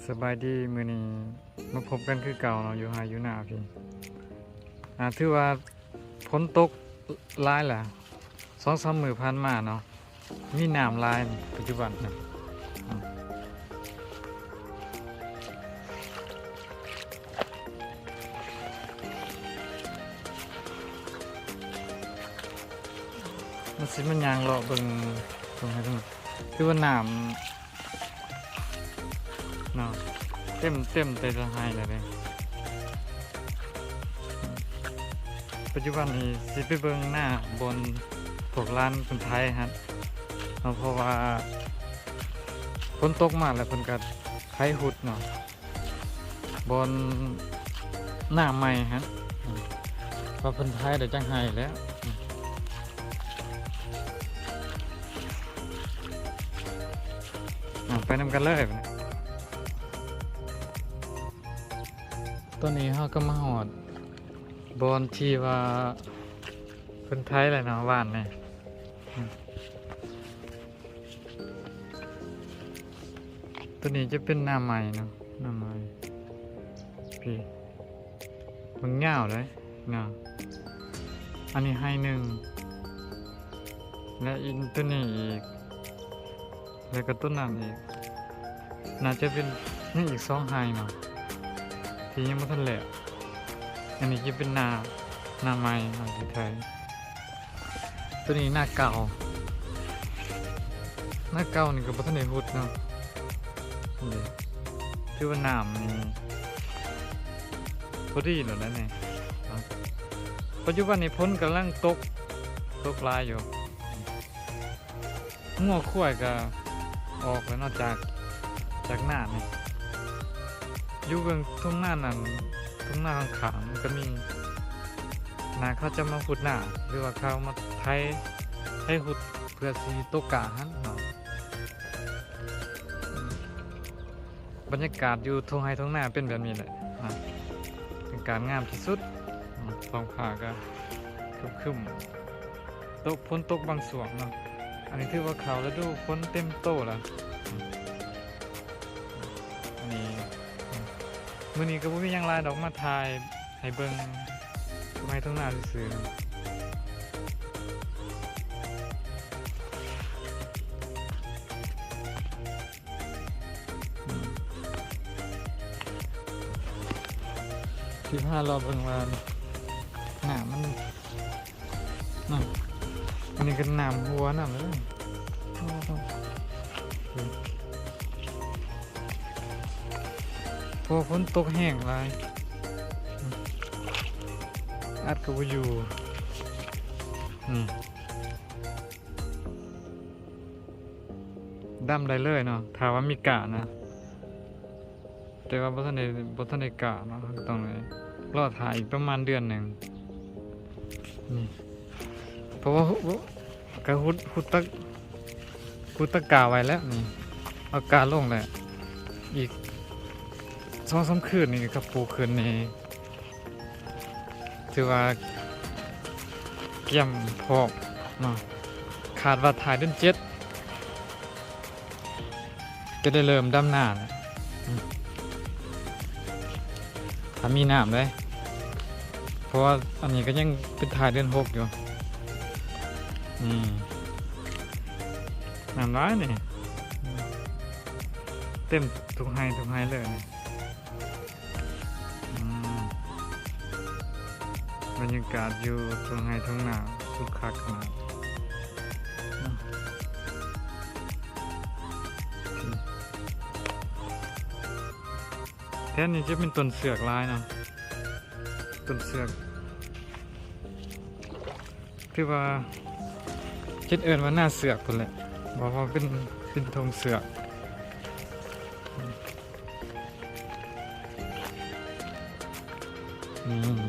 ສະບາຍດີ ມື້ນີ້ມາພົບກັນຄືເກົ່າເນາະ ຢູ່ໄຮ່ຢູ່ນາພີ້. ອ່າ ຖືວ່າຝົນຕົກຫຼາຍແຫຼະ ສອງສາມມື້ຜ່ານມາເນາະ ມີນ້ຳຫຼາຍປັດຈຸບັນນະ. ມັນຊິມາຍ່າງເລາະເບິ່ງ ເບິ່ງໃຫ້ເບິ່ງ ຄືວ່ານ້ຳເນາະ ເຕັມ ເຕັມແຕ່ລະໄຮ່ແລ້ວເດ້. ປັດຈຸບັນນີ້ຊິໄປເບິ່ງນາບ່ອນພວກຫຼານເພິ່ນໄຖຫັ້ນເນາະ ເພາະວ່າຝົນຕົກມາແລ້ວເພິ່ນກະໄຖຫຸດເນາະ ບ່ອນນາໃໝ່ຫັ້ນ ວ່າເພິ່ນໄຖໄດ້ຈັກໄຮ່ແລ້ວ. ອ່າ ໄປນຳກັນເລີຍ. ຕອນນີ້ເຮົາກໍມາຮອດບ່ອນທີ່ວ່າເພິ່ນໄຖແລ້ວເນາະ ຫວ່ານນີ້. ຕົວນີ້ຈະເປັນນາໃໝ່ເນາະ ນາໃໝ່ ພີ້ ມັນຍາວເດ້ເນາະ. ອັນນີ້ໄຮ່ໜຶ່ງ ແລະ ອີກຕົວນີ້ອີກ ແລ້ວກໍຕົວນັ້ນອີກ ໜ້າຈະເປັນຍັງອີກສອງໄຮ່ເນາະ ທີ່ຍັງບໍ່ທັນແລ້ວ. ອັນນີ້ຈະເປັນນາ ນາໃໝ່ເຮົາຊິໄຖ. ຕົວນີ້ນາເກົ່າ ນາເກົ່ານີ້ກໍບໍ່ທັນໄດ້ຫຸດເນາະ. ນີ້ ຖືວ່ານ້ຳນີ້ພໍດີແລ້ວນະນີ້. ປັດຈຸບັນນີ້ຝົນກຳລັງຕົກ ຕົກຫຼາຍຢູ່. ງົວຄວາຍກໍອອກແລ້ວເນາະ ຈາກ ຈາກນານີ້. ຢູ່ເບື້ອງທົ່ງນານັ້ນ ທົ່ງນາຂ້າງໆ ມັນກໍມີ ນາເຂົາຈະມາຫຸດນາ ຫຼືວ່າເຂົາມາໄຖ ໄຖຫຸດເພື່ອຊິຕົກກ້າຫັ້ນເນາະ. ບັນຍາກາດຢູ່ທົ່ງໄຮ່ທົ່ງນາເປັນແບບນີ້ແຫຼະ ອ່າ ເປັນການງາມທີ່ສຸດ. ອືມ ທ້ອງຟ້າກໍຄຶ້ມໆ ຕົກ ຝົນຕົກບາງຊ່ວງເນາະ. ອັນນີ້ຖືວ່າເຂົ້າລະດູຝົນເຕັມໂຕແລ້ວ. ອັນນີ້ ອືມ ມື້ນີ້ກໍບໍ່ມີຫຍັງຫຼາຍດອກ ມາຖ່າຍໃຫ້ເບິ່ງທົ່ງໄຮ່ທົ່ງນາຊື່ໆ. ອືມ ຊິພາເລາະເບິ່ງວ່ານ້ຳມັນ ນັ້ນ ອັນນີ້ກໍນ້ຳຫົວນຳເລີຍ ເພາະວ່າຝົນຕົກແຮງຫຼາຍ ອັດກໍບໍ່ຢູ່. ອືມ ດຳໄດ້ເລີຍເນາະ ຖ້າວ່າມີກ້ານະ ແຕ່ວ່າບໍ່ທັນໄດ້ ບໍ່ທັນໄດ້ກ້າເນາະ ເຮົາກໍຕ້ອງໄດ້ລໍຖ້າອີກປະມານເດືອນໜຶ່ງ ນີ້ ເພາະວ່າ ກະຫຸດ ຫຸດຕະ ຫຸດຕະກ້າໄວ້ແລ້ວນີ້ ເອົາກ້າລົງແລ້ວ ອີກສອງສາມຄືນນີ້ກໍປູກຂຶ້ນນີ້ ຖືວ່າກຽມພ້ອມເນາະ ຄາດວ່າທ້າຍເດືອນເຈັດຈະໄດ້ເລີ່ມດຳນາແລ້ວ ອືມ ຖ້າມີນ້ຳເດ້ ເພາະວ່າອັນນີ້ກໍຍັງເປັນທ້າຍເດືອນຫົກຢູ່ ນີ້ ນ້ຳຫຼາຍນີ້ ເຕັມທຸກໄຮ່ທຸກໄຮ່ເລີຍນີ້. ອືມ ບັນຍາກາດຢູ່ທົ່ງໄຮ່ທົ່ງນາ ຄຶກຄັກຂະໜາດ ແຖວນີ້ຈະເປັນຕົ້ນເຊືອກຫຼາຍເນາະ ຕົ້ນເຊືອກ ຖືວ່າ ເພິ່ນເອີ້ນວ່ານາເຊືອກພຸ້ນແຫຼະ ເພາະວ່າເປັນ ເປັນທົ່ງເຊືອກ ອືມ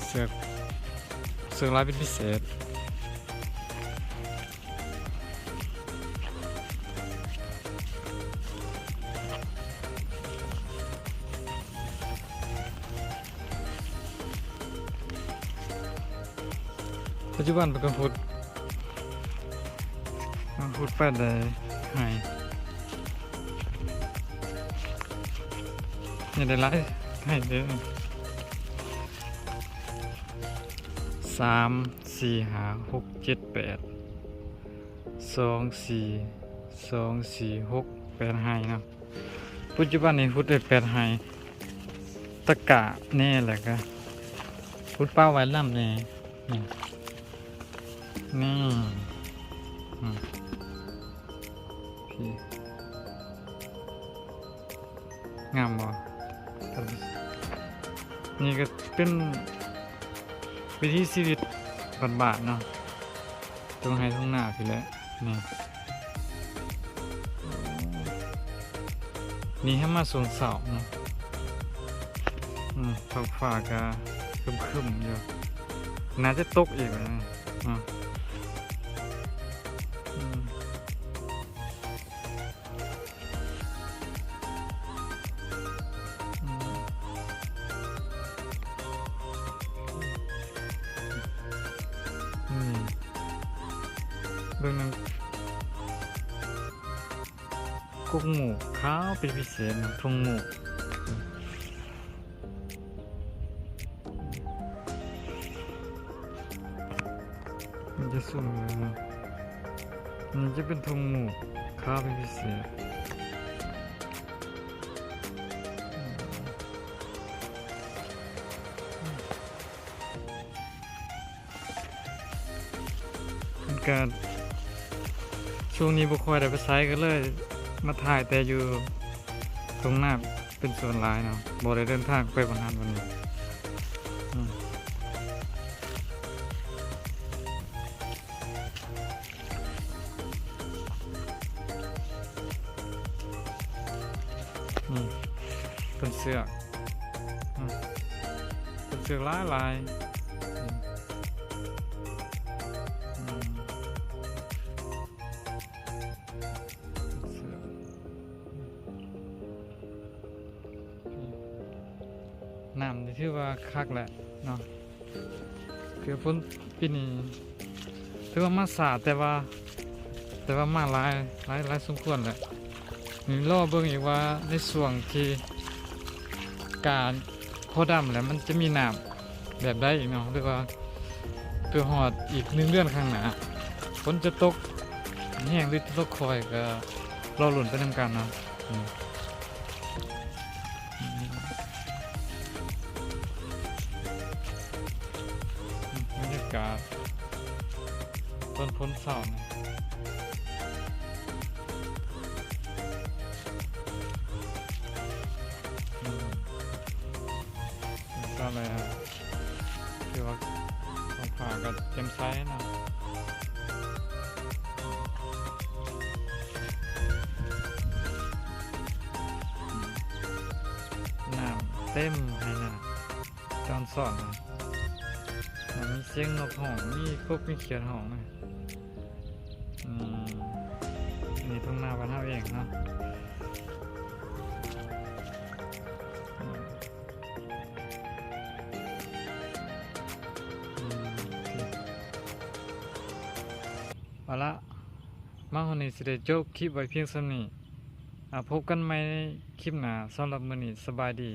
ເຊືອກ ເຊືອກຫຼາຍເປັນພິເສດ. ປັດຈຸບັນເພິ່ນກຳລັງຂຸດ ກຳລັງຂຸດໄປໄດ້ໄຮ່ ນີ້ໄດ້ຫຼາຍໄຮ່ເດີ ສາມ ສີ່ ຫ້າ ຫົກ ເຈັດ ແປດ ສອງ ສີ່ ສອງ ສີ່ ຫົກ ແປດໄຮ່ເນາະ. ປັດຈຸບັນນີ້ຂຸດໄດ້ແປດໄຮ່ ຕະກະແດ່ ແລ້ວກະຂຸດປະໄວ້ລຳແດ່ ນີ້ ນີ້ ອືມ ນີ້ ງາມບໍ່? ນີ້ກໍເປັນວິຖີຊີວິດບ້ານໆເນາະ ທົ່ງໄຮ່ທົ່ງນາພີ້ແຫຼະ ນີ້ ນີ້ໃຫ້ມາຊ່ວງເຊົ້າເນາະ ອືມ ທ້ອງຟ້າກໍຄຶ້ມໆຢູ່ ໜ້າຈະຕົກອີກແຫຼະ ອືມ ອືມ ອືມ ເບິ່ງນຳ ກົກໝູກຂາວເປັນພິເສດເນາະ ທົ່ງໝູກ. ມັນຈະສູງເລີຍເນາະ ມັນຈະເປັນທົ່ງໝູກຂາວເປັນພິເສດ ມັນກະ ຊ່ວງນີ້ບໍ່ຄ່ອຍໄດ້ໄປໃສ ກໍເລີຍມາຖ່າຍແຕ່ຢູ່ທົ່ງນາເປັນສ່ວນຫຼາຍເນາະ ບໍ່ໄດ້ເດີນທາງໄປບ່ອນນັ້ນບ່ອນນີ້ ອືມ ອືມ ເປັນເຊືອກ ອືມ ເປັນເຊືອກຫຼາຍໆ ອືມ ອືມ ເປັນເຊືອກ ອືມ ນ້ຳນີ້ຖືວ່າຄັກແຫຼະເນາະ ຄືຝົນປີນີ້ຖືວ່າມາຊ້າ ແຕ່ວ່າ ແຕ່ວ່າມາຫຼາຍ ຫຼາຍ ຫຼາຍສົມຄວນແຫຼະ ນີ້ລໍເບິ່ງອີກວ່າໃນຊ່ວງທີ່ກາພໍດຳແລ້ວ ມັນຈະມີນ້ຳແບບໃດອີກເນາະ ຫຼືວ່າເພື່ອຮອດອີກໜຶ່ງເດືອນຂ້າງໜ້າ ຝົນຈະຕົກແຮງ ຫຼື ຕົກຄ່ອຍ ກໍລໍລຸ້ນໄປນຳກັນເນາະ ອືມ. ບັນຍາກາດຕອນຝົນເຊົ້ານີ້ ອືມ ເຊົ້າແລ້ວ ຖືວ່າທ້ອງຟ້າກໍແຈ່ມໃສເນາະ ອືມ ນ້ຳເຕັມໄຮ່ນາ ຕອນເຊົ້ານະ ມັນມີສຽງນົກຮ້ອງ ມີກົບມີຂຽດຮ້ອງນະ ອືມ ນີ້ທົ່ງນາບ້ານເຮົາເອງເນາະ ອືມ ອືມ ໂອເຄ ເອົາລະ ມາຮອດນີ້ຊິໄດ້ຈົບຄລິບໄວ້ພຽງສ່ຳນີ້ ອາ ພົບກັນໃໝ່ໃນຄລິບໜ້າ ສຳລັບມື້ນີ້ສະບາຍດີ.